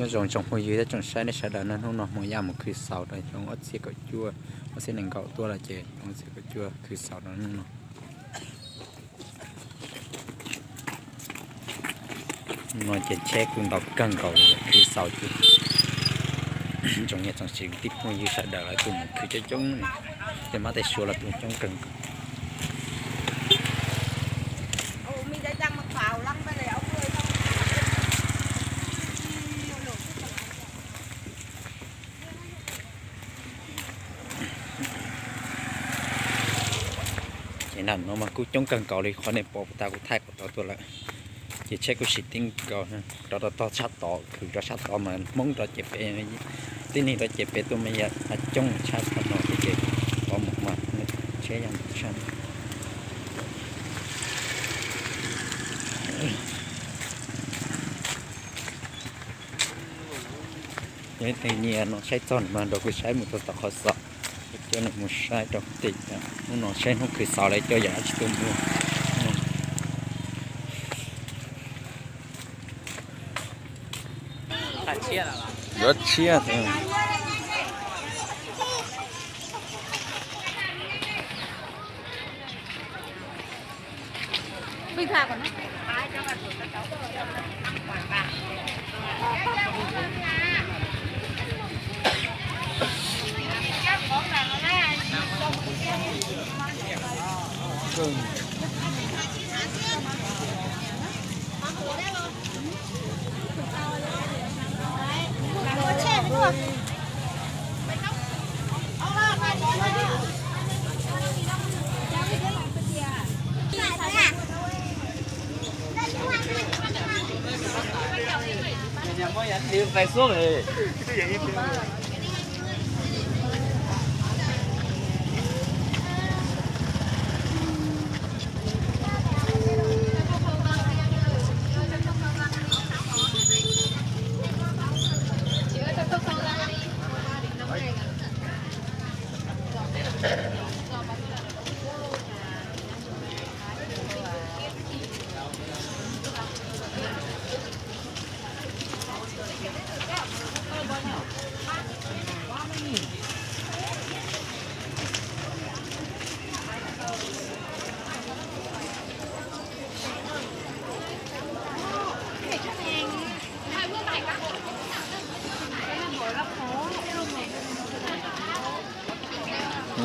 Nyob zoo tsoom phooj ywg thiab tsoom saib nej sawv daws na, hnub no Hmoob Yaj mus khwv xaus rau xyoo ob txhiab kaum cuaj, ob txhiab nees nkaum tuaj lawm ces xyoo ob txhiab kaum cuaj khwv xaus rau hnub no. No ces tsheb kuj ntau kawg nkaus li, khwv xaus ces tsoom niam tsoom txiv kwv tij phooj ywg sawv daws lawv kuj mus khwv coob coob li, tej mab tej suav los kuj coob kawg nkaus. Ces nram no mas kuj coob kawg nkaus li, qhov nej pom puag ta kuv thaij qhov tod tuaj lawm. Ces tsheb kuj sim tib nkaus, rov rau tog sab tod, khwv rau sab tod mas Hmoob rov ces pem, tib neeg rov ces pem tuaj mas yog coob tshaj qhov no thiab ces pov mus mas tsheb yog ntau tshaj. Yog ib tug nyiam no saib txog no mas nrog kuv saib mus txog tom qhov xaus, coj nej mus saib rau tim. Hnub no saib hnub khwv xaus lawv coj yam dab tsi tuaj mus. Yuav tshiab.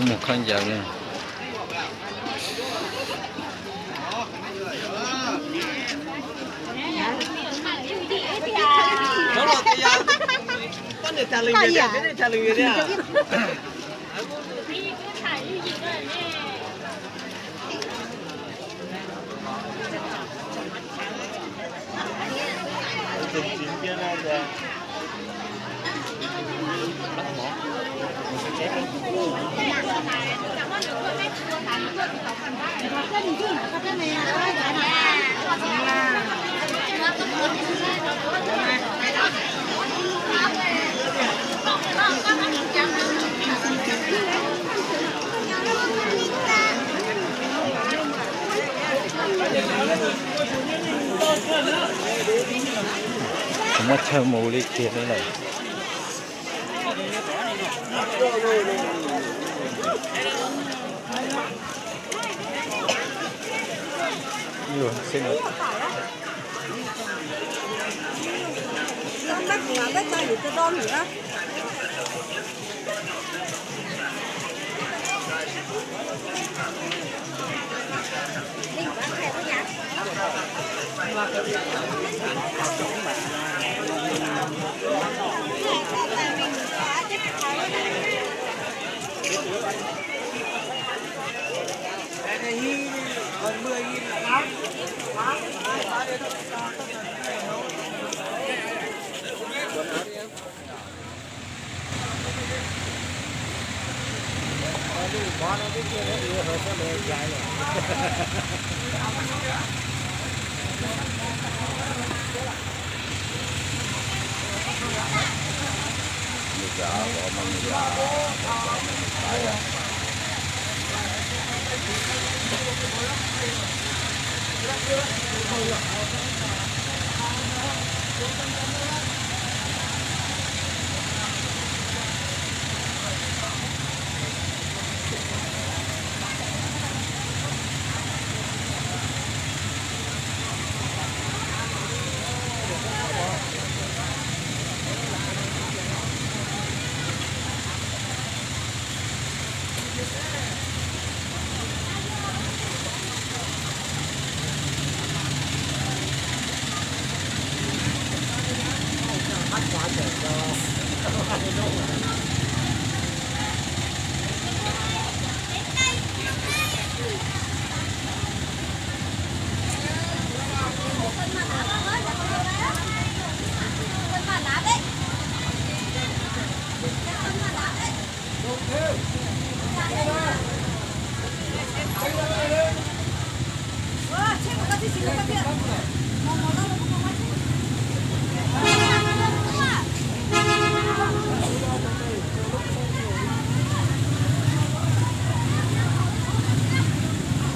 Mus khaub ncaws li. Muab chaw mus li kiag li lawm.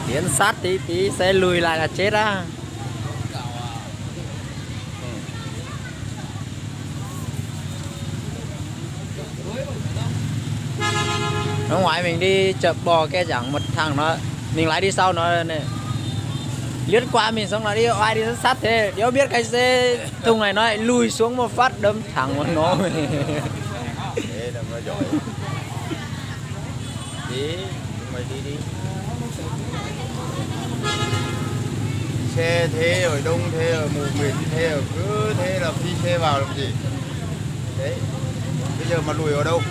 Tiến sát tí tí sẽ lùi lại là chết á. Ở ngoài mình đi chợ bò kia chẳng một thằng nó, mình lái đi sau nó này. Lướt qua mình xong nó đi, ai đi sát sát thế, đéo biết cái xe thùng này nó lại lùi xuống một phát đâm thẳng vào nó. Thế là nó giỏi. Đi, chúng mày đi đi. Xe thế rồi, đông thế rồi, mù mịt thế rồi, cứ thế là phi xe vào làm gì? Đấy, bây giờ mà lùi ở đâu?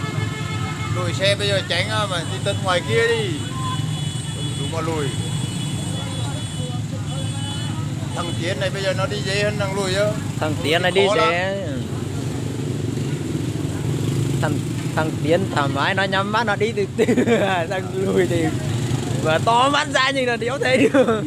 Lùi xe bây giờ tránh á, mà đi tận ngoài kia đi. Chúng mà lùi. Thằng Tiến này bây giờ nó đi dễ hơn thằng lùi á. Thằng Tiến này đi dễ. Thằng, thằng Tiến thoải mái, nó nhắm mắt nó đi từ từ. Thằng lùi thì mà to mắt ra nhưng là đéo thấy được.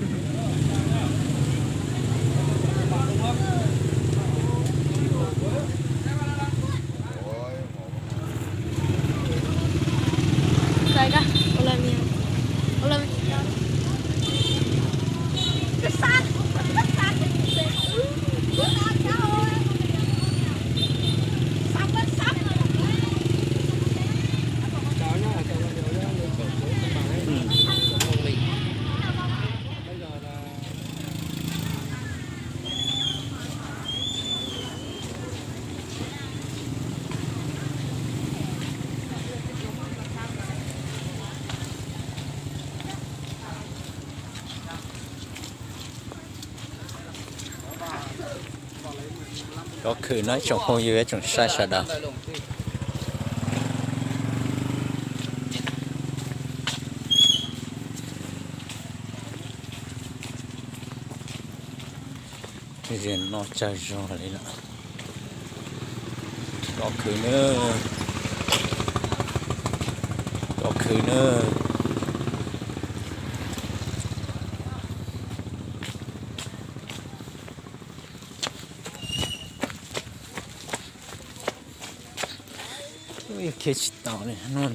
Cov khwv no ib tsoom phooj ywg ib tsoom saib sawv daws. Ziag no tsawg zog li lawm. Cov khwv na, cov khwv na. Khiav tsis tau li no.